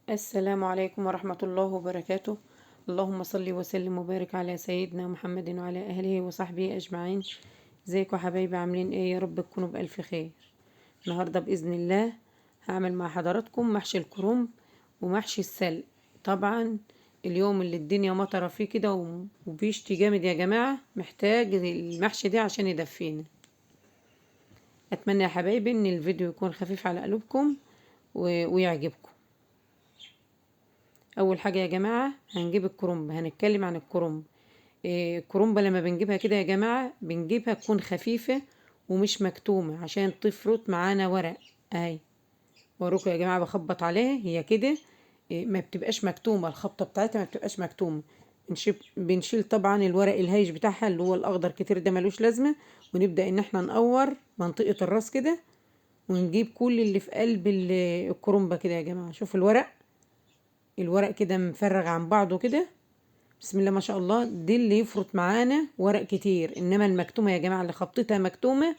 السلام عليكم ورحمة الله وبركاته. اللهم صل وسلم وبارك على سيدنا محمد وعلى أهله وصحبه أجمعين. ازيكم يا حبايبي، عاملين ايه؟ يا رب تكونوا بألف خير. النهاردة بإذن الله هعمل مع حضراتكم محشي الكرنب ومحشي السلق. طبعا اليوم اللي الدنيا مطره فيه كده وبيشتي جامد يا جماعة، محتاج المحشي ده عشان يدفينا. اتمنى يا حبايبي ان الفيديو يكون خفيف على قلوبكم ويعجبكم. اول حاجة يا جماعة هنجيب الكرنب، هنتكلم عن الكرنب. الكرنبه لما بنجيبها كده يا جماعة بنجيبها تكون خفيفة ومش مكتومة عشان تفرط معانا ورق. اهي وروكوا يا جماعة بخبط عليها هي كده، ما بتبقاش مكتومة، الخبطه بتاعتها ما بتبقاش مكتومة. بنشيل طبعا الورق الهايش بتاعها اللي هو الاخضر كتير ده ملوش لازمه، ونبدا ان احنا نقور منطقة الراس كده ونجيب كل اللي في قلب الكرنبه كده يا جماعة. شوفوا الورق كده مفرغ عن بعضه كده، بسم الله ما شاء الله. دي اللي يفرط معانا ورق كتير، انما المكتومه يا جماعة اللي خبطتها مكتومة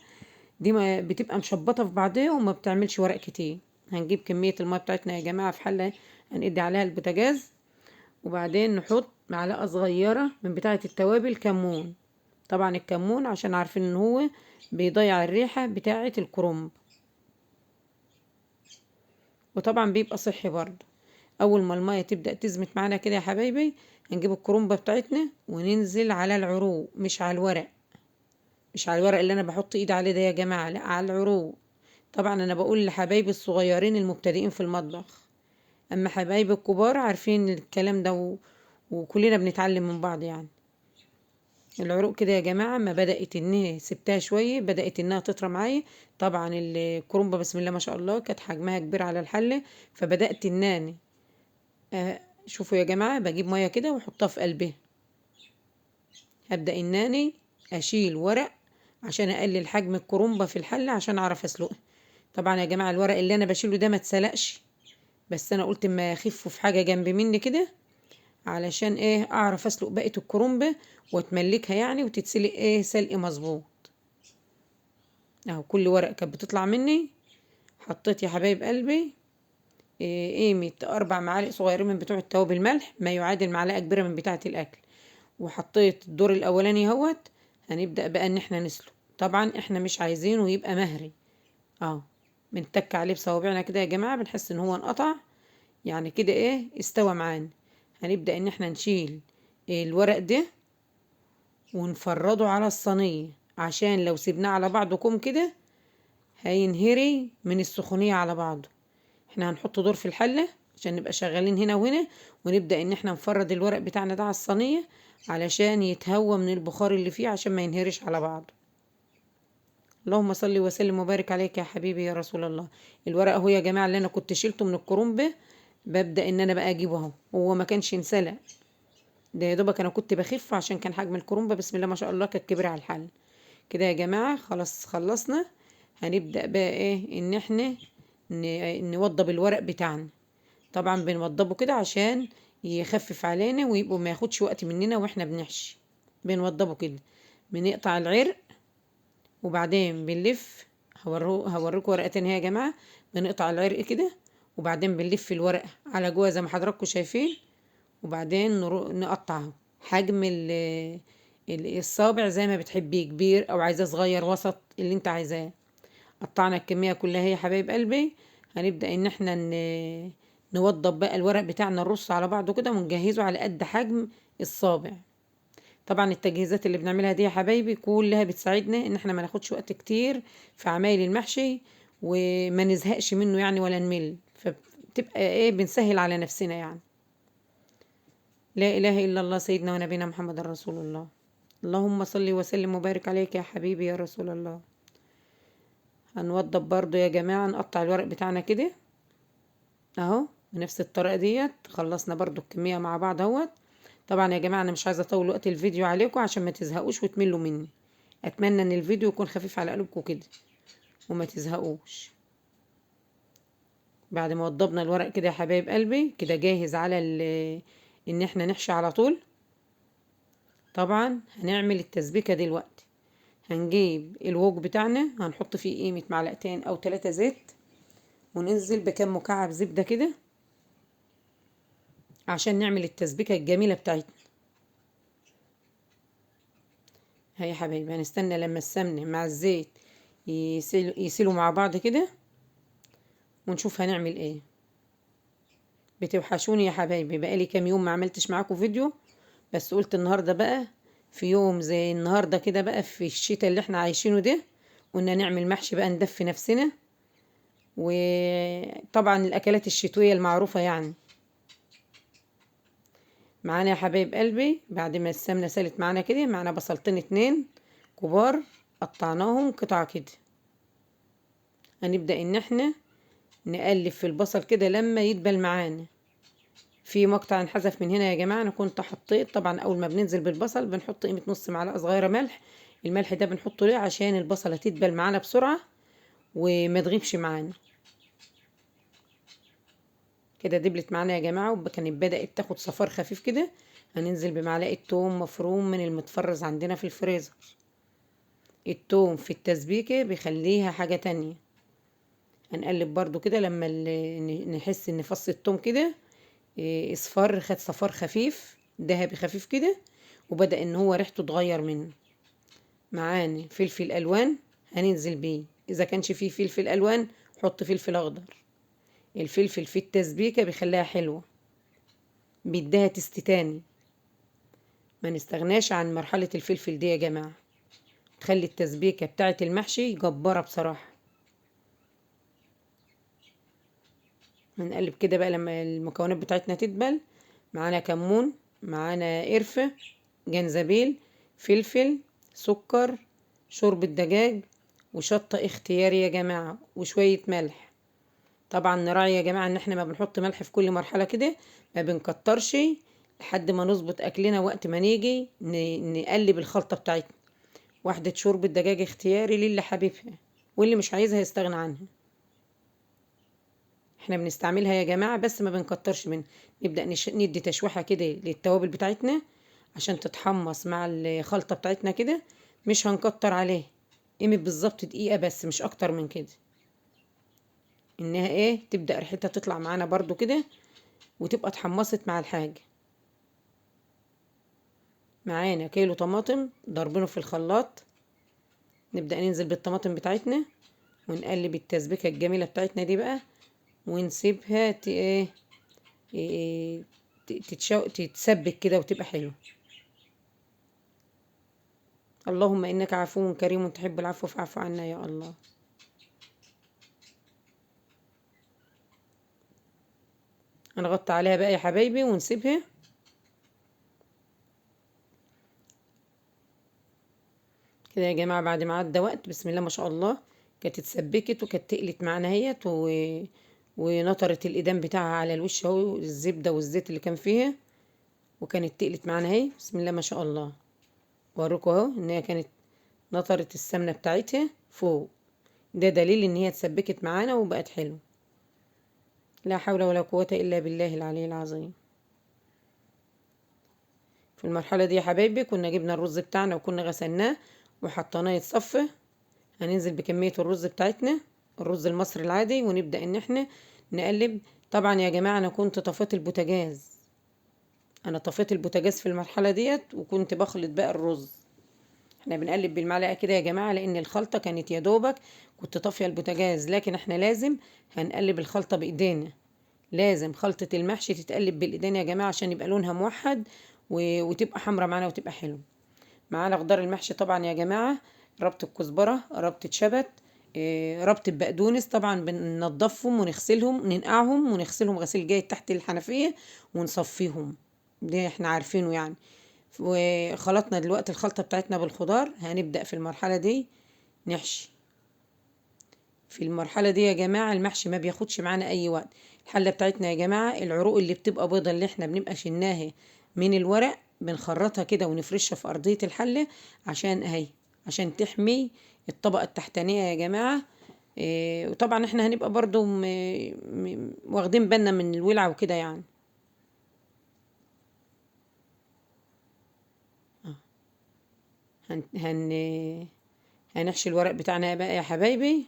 دي ما بتبقى مشبطه في بعضها وما بتعملش ورق كتير. هنجيب كمية المية بتاعتنا يا جماعة في حله هنقدي عليها البوتاجاز، وبعدين نحط معلقه صغيرة من بتاعه التوابل كمون. طبعا الكمون عشان عارفين ان هو بيضيع الريحة بتاعه الكرنب، وطبعا بيبقى صحي برضه. اول ما المية تبدا تزمت معانا كده يا حبايبي هنجيب الكرنبه بتاعتنا وننزل على العروق، مش على الورق، مش على الورق اللي انا بحط ايدي عليه ده يا جماعة، لا على العروق. طبعا انا بقول لحبايبي الصغيرين المبتدئين في المطبخ، اما حبايبي الكبار عارفين الكلام ده وكلنا بنتعلم من بعض يعني. العروق كده يا جماعة ما بدات انها سبتها شوية بدات انها تطرى معايا. طبعا الكرنبه بسم الله ما شاء الله كانت حجمها كبير على الحلة، فبدات ان انا شوفوا يا جماعة بجيب مية كده واحطها في قلبها. هبدا ان انا اشيل ورق عشان اقلل حجم الكرنبه في الحلة عشان اعرف اسلقها. طبعا يا جماعة الورق اللي انا بشيله ده ما اتسلقش، بس انا قلت ما اخفه في حاجة جنب مني كده علشان ايه اعرف اسلق بقية الكرنبه واتملكها يعني، وتتسلق ايه سلق مظبوط. اهو كل ورق كانت بتطلع مني. حطيت يا حبايب قلبي قيمة 4 معالق صغيرين من بتوع التوابل ملح، ما يعادل معلقة كبيرة من بتاعة الأكل، وحطيت الدور الأولاني اهوت. هنبدأ بقى إن احنا نسلق. طبعا احنا مش عايزينه يبقى مهري، بنتك عليه بصوابعنا كده يا جماعة، بنحس إن هو انقطع يعني كده ايه استوى معانا. هنبدأ إن احنا نشيل الورق ده ونفرده على الصينية، عشان لو سيبناه على بعضه كوم كده هينهري من السخونية على بعضه. احنا هنحط دور في الحلة عشان نبقى شغالين هنا وهنا، ونبدأ ان احنا نفرد الورق بتاعنا ده على الصينية علشان يتهوى من البخار اللي فيه عشان ما ينهرش على بعضه. اللهم صل وسلم وبارك عليك يا حبيبي يا رسول الله. الورق اهو يا جماعة اللي انا كنت شيلته من الكرنبة، ببدأ ان انا بقى اجيبه اهو، هو ما كانش انسلق ده، يا دوبك انا كنت بخف عشان كان حجم الكرنبة بسم الله ما شاء الله كانت كبيرة على الحلة كده يا جماعة. خلاص خلصنا. هنبدأ بقى ايه ان احنا نوضب الورق بتاعنا. طبعا بنوضبه كده عشان يخفف علينا ويبقى ما ياخدش وقت مننا واحنا بنحشي. بنوضبه كده، بنقطع العرق وبعدين بنلف. هوريكم ورقتين اهي يا جماعة. بنقطع العرق كده وبعدين بنلف الورقة على جوه زي ما حضراتكم شايفين، وبعدين نقطعه حجم الصابع زي ما بتحبيه، كبير او عايزاه صغير وسط اللي انت عايزاه. قطعنا الكمية كلها يا حبايب قلبي. هنبدأ ان احنا نوضب بقى الورق بتاعنا، نرص على بعضه كده ونجهزه على قد حجم الصابع. طبعا التجهيزات اللي بنعملها دي يا حبايبي كلها بتساعدنا ان احنا ما ناخدش وقت كتير في عمايل المحشي وما نزهقش منه يعني ولا نمل، فبتبقى ايه بنسهل على نفسنا يعني. لا اله الا الله سيدنا ونبينا محمد رسول الله. اللهم صل وسلم وبارك عليك يا حبيبي يا رسول الله. هنوضب برضو يا جماعة، نقطع الورق بتاعنا كده اهو بنفس الطريقة ديت. خلصنا برضو الكمية مع بعض اهوت. طبعا يا جماعة انا مش عايزة اطول وقت الفيديو عليكم عشان ما تزهقوش وتملوا مني. اتمنى ان الفيديو يكون خفيف على قلوبكم كده وما تزهقوش. بعد ما وضبنا الورق كده يا حبايب قلبي كده جاهز على ان احنا نحشي على طول. طبعا هنعمل التسبيكة دلوقتي. هنجيب الوك بتاعنا هنحط فيه قيمة معلقتين او 3 زيت، وننزل بكام مكعب زبدة كده. عشان نعمل التسبيكه الجميلة بتاعتنا. هيا يا حبايبي هنستنى لما السمنة مع الزيت يسيلوا مع بعض كده ونشوف هنعمل ايه. بتوحشوني يا حبايبي، بقالي كام يوم ما عملتش معاكم فيديو، بس قلت النهارده بقى في يوم زي النهارده كده بقى في الشتاء اللي احنا عايشينه ده، قلنا نعمل محشي بقى ندفي نفسنا، وطبعا الاكلات الشتوية المعروفة يعني. معانا يا حبايب قلبي بعد ما السمنة سالت معانا كده، معانا بصلتين 2 كبار قطعناهم قطع كده. هنبدا ان احنا نقلب في البصل كده لما يدبل معانا. في مقطع انحذف من هنا يا جماعة، انا كنت حطيت طبعا اول ما بننزل بالبصل بنحط قيمة نص معلقه صغيرة ملح. الملح ده بنحطه ليه؟ عشان البصله تدبل معانا بسرعة وما تغيبش معانا. كده دبلت معانا يا جماعة وكانت بدات تاخد صفار خفيف كده. هننزل بمعلقه توم مفروم من المتفرز عندنا في الفريزر. التوم في التسبيكه بيخليها حاجة تانية. هنقلب برضو كده لما نحس ان فص التوم كده اصفر، خد صفار خفيف ذهبي خفيف كده، وبدأ ان هو ريحته تغير منه. معانا فلفل الوان هننزل بيه، اذا كانش فيه فلفل الوان حط فلفل اخضر. الفلفل في التسبيكه بيخليها حلوة، بيديها تست تاني. ما نستغناش عن مرحلة الفلفل دي يا جماعة، تخلي التسبيكه بتاعه المحشي جبارة بصراحة. هنقلب كده بقى لما المكونات بتاعتنا تدبل. معانا كمون، معانا قرفه، جنزبيل، فلفل، سكر، شوربة دجاج، وشطه اختياري يا جماعة، وشوية ملح. طبعا نراعي يا جماعة ان احنا ما بنحط ملح في كل مرحلة كده، ما بنكترش لحد ما نظبط اكلنا وقت ما نيجي نقلب الخلطة بتاعتنا. واحدة شوربة دجاج اختياري للي حبيبها، واللي مش عايزها يستغنى عنها. احنا بنستعملها يا جماعة بس ما بنكترش منها. نبدا ندي تشويحه كده للتوابل بتاعتنا عشان تتحمص مع الخلطة بتاعتنا كده، مش هنكتر عليها، قيمة بالظبط دقيقة بس مش اكتر من كده، انها ايه تبدا ريحتها تطلع معانا برضو كده وتبقى اتحمصت مع الحاجة. معانا كيلو طماطم ضربينه في الخلاط، نبدا ننزل بالطماطم بتاعتنا ونقلب التسبيكه الجميلة بتاعتنا دي بقى، ونسيبها تتسبك كده وتبقى حلوة. اللهم انك عفو كريم تحب العفو فاعف عنا يا الله. هنغطي عليها بقى يا حبايبي ونسيبها. كده يا جماعة بعد ما عدى وقت بسم الله ما شاء الله كانت اتسبكت وكانت تقلت معانا اهيت، ونطرت الإدام بتاعها على الوش اهو، الزبدة والزيت اللي كان فيها، وكانت تقلت معانا اهي بسم الله ما شاء الله. وأوريكم اهو ان هي كانت نطرت السمنة بتاعتها فوق، ده دليل ان هي اتسبكت معانا وبقت حلوة. لا حول ولا قوة الا بالله العلي العظيم. في المرحلة دي يا حبايبي كنا جبنا الرز بتاعنا وكنا غسلناه وحطيناه يتصفى. هننزل بكمية الرز بتاعتنا، الرز المصري العادي، ونبدأ ان احنا نقلب. طبعا يا جماعة انا كنت طفيت البوتاجاز، انا طفيت البوتاجاز في المرحلة ديت وكنت بخلط بقى الرز. احنا بنقلب بالمعلقة كده يا جماعة لان الخلطة كانت يا دوبك كنت طافية البوتاجاز، لكن احنا لازم هنقلب الخلطة بايدينا، لازم خلطة المحشي تتقلب بالايدين يا جماعة عشان يبقى لونها موحد وتبقى حمرا معانا وتبقى حلوة. معانا خضار المحشي طبعا يا جماعة، ربطة كزبرة، ربطة شبت، ربطة بقدونس، طبعا بننضفهم ونغسلهم، ننقعهم ونغسلهم غسيل جيد تحت الحنفية ونصفيهم، ده احنا عارفينه يعني. وخلطنا دلوقتي الخلطة بتاعتنا بالخضار. هنبدأ في المرحلة دي نحشي. في المرحلة دي يا جماعة المحشي ما بياخدش معانا أي وقت. الحلة بتاعتنا يا جماعة العروق اللي بتبقى بيضة اللي احنا بنبقى شلناها من الورق بنخرطها كده ونفرشها في أرضية الحلة عشان اهي، عشان تحمي الطبقة التحتانية يا جماعة. وطبعا احنا هنبقى برضو واخدين بالنا من الولعة وكده يعني. هنحشي الورق بتاعنا بقى يا حبايبي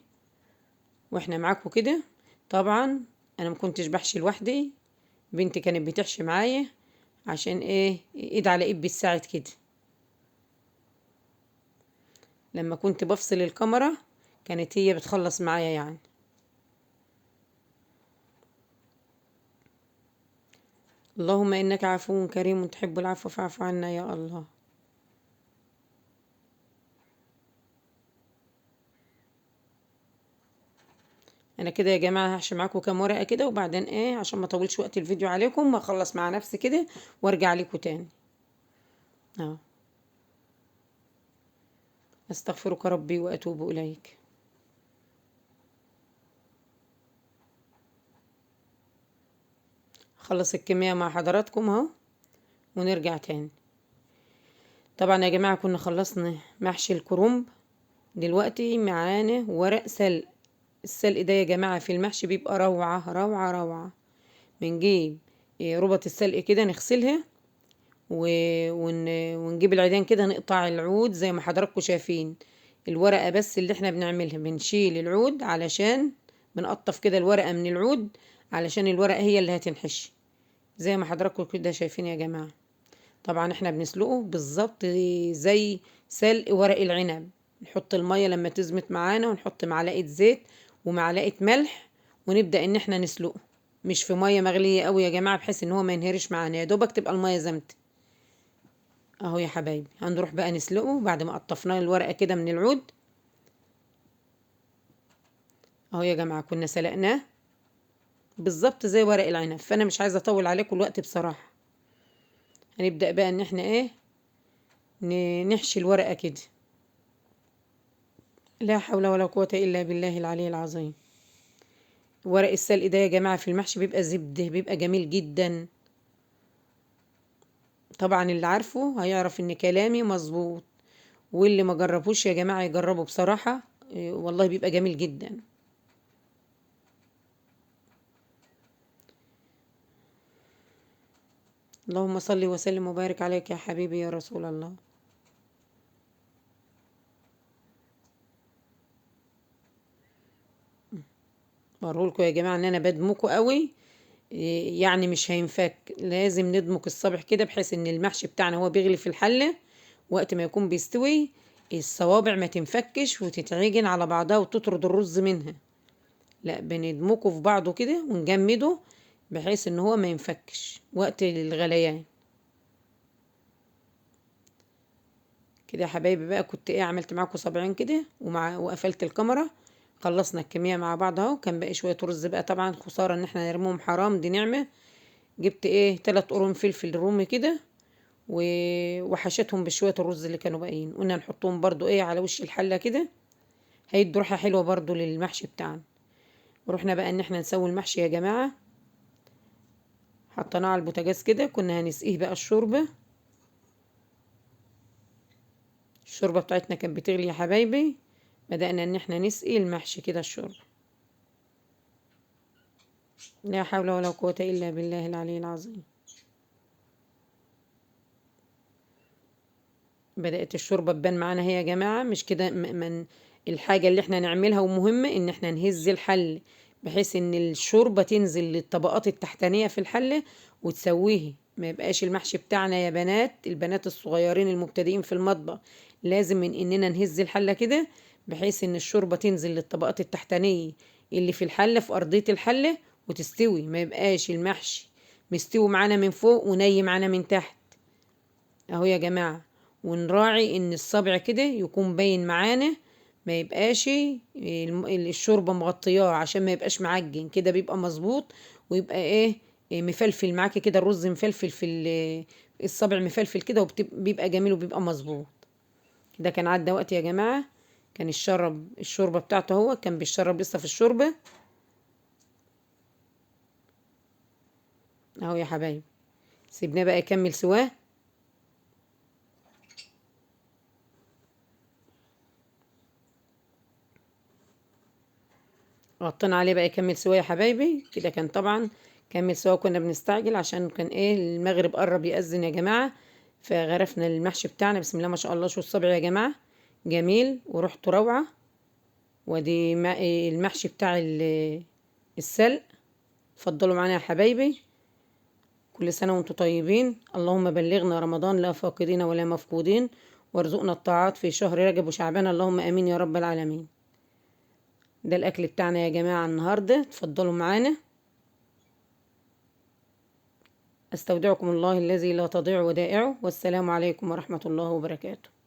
واحنا معاكم كده. طبعا انا ما كنتش بحشي لوحدي، بنتي كانت بتحشي معايا عشان ايه، ايد على ايد بتساعد كده. لما كنت بفصل الكاميرا كانت هي بتخلص معايا يعني. اللهم انك عفو كريم تحب العفو فاعف عنا يا الله. انا كده يا جماعة هحشي معاكم كام ورقة كده، وبعدين ايه عشان ما اطولش وقت الفيديو عليكم، هخلص مع نفسي كده وارجع لكم تاني. اهو استغفرك ربي واتوب اليك. خلص الكمية مع حضراتكم اهو ونرجع تاني. طبعا يا جماعة كنا خلصنا محشي الكرنب، دلوقتي معانا ورق سلق. السلق ده يا جماعة في المحشي بيبقى روعه روعه روعه. بنجيب ربط السلق كده نغسلها ونجيب العيدان كده نقطع العود زي ما حضراتكم شايفين. الورقة بس اللي احنا بنعملها بنشيل العود، علشان بنقطف كده الورقة من العود، علشان الورقة هي اللي هتنحش زي ما حضراتكم كده شايفين يا جماعة. طبعا احنا بنسلقه بالظبط زي سلق ورق العنب، نحط المية لما تزمت معانا ونحط معلقه زيت ومعلقة ملح ونبدا ان احنا نسلقه، مش في مية مغليه قوي يا جماعة بحيث ان هو ما ينهرش معانا، يا دوبك تبقى المية زمت اهو يا حبايبي. هنروح بقى نسلقه بعد ما قطفناه الورقة كده من العود اهو يا جماعة. كنا سلقناه بالظبط زي ورق العنب، فانا مش عايزه اطول عليكم الوقت بصراحة. هنبدا بقى ان احنا ايه نحشي الورقة كده. لا حول ولا قوة الا بالله العلي العظيم. ورق السلق ده يا جماعة في المحشي بيبقى زبدة، بيبقى جميل جدا. طبعا اللي عارفه هيعرف ان كلامي مظبوط، واللي ما جربوش يا جماعة يجربه بصراحة، والله بيبقى جميل جدا. اللهم صل وسلم وبارك عليك يا حبيبي يا رسول الله. بقولكوا يا جماعة ان انا بدمكوا قوي، يعني مش هينفك، لازم ندمك الصبح كده بحيث ان المحشي بتاعنا هو بيغلي في الحلة وقت ما يكون بيستوي الصوابع ما تنفكش وتتعجن على بعضها وتطرد الرز منها. لا بندمكه في بعضه كده ونجمده بحيث ان هو ما ينفكش وقت الغليان كده يا حبايبي. بقى كنت ايه عملت معاكم صابعين كده وقفلت الكاميرا. خلصنا الكمية مع بعض اهو. كان باقي شوية رز بقى، طبعا خسارة ان احنا نرميهم، حرام دي نعمه. جبت ايه 3 قرون فلفل رومي كده وحشتهم بشوية الرز اللي كانوا باقيين، قلنا نحطهم برضو ايه على وش الحلة كده، هيدوا ريحه حلوة برضو للمحشي بتاعنا. ورحنا بقى ان احنا نسوي المحشي يا جماعة. حطيناه على البوتاجاز كده، كنا هنسقيه بقى الشوربة. الشوربة بتاعتنا كانت بتغلي يا حبايبي، بدأنا ان احنا نسقي المحشي كده الشوربة. لا حول ولا قوة الا بالله العلي العظيم. بدأت الشوربة تبان معانا هي يا جماعة، مش كده من الحاجة اللي احنا نعملها، ومهمة ان احنا نهز الحل بحيث ان الشوربة تنزل للطبقات التحتانية في الحلة وتسويه، ما يبقاش المحشي بتاعنا يا بنات، البنات الصغيرين المبتدئين في المطبخ، لازم من اننا نهز الحلة كده بحيث ان الشوربة تنزل للطبقات التحتانية اللي في الحلة في ارضية الحلة وتستوي، ما يبقاش المحشي مستوي معانا من فوق وني معانا من تحت اهو يا جماعة. ونراعي ان الصبع كده يكون باين معانا، ما يبقاش الشوربة مغطياه عشان ما يبقاش معجن كده، بيبقى مظبوط ويبقى ايه مفلفل معاكي كده، الرز مفلفل في الصبع مفلفل كده، وبيبقى جميل وبيبقى مظبوط. ده كان عدى وقت يا جماعة، كان الشرب الشوربة بتاعته، هو كان بيشرب لسه في الشوربة اهو يا حبايبي. سيبناه بقى يكمل سواه. غطينا عليه بقى يكمل سواه يا حبايبي كده. كان طبعا كمل سواه، كنا بنستعجل عشان كان ايه المغرب قرب يأذن يا جماعة، فغرفنا المحشي بتاعنا بسم الله ما شاء الله. شو الصبع يا جماعة جميل وريحته روعة. وادي المحشي بتاع السلق، اتفضلوا معانا يا حبايبي. كل سنة وانتم طيبين. اللهم بلغنا رمضان لا فاقدين ولا مفقودين، وارزقنا الطاعات في شهر رجب وشعبان، اللهم امين يا رب العالمين. ده الاكل بتاعنا يا جماعة النهاردة، اتفضلوا معانا. استودعكم الله الذي لا تضيع ودائعه، والسلام عليكم ورحمة الله وبركاته.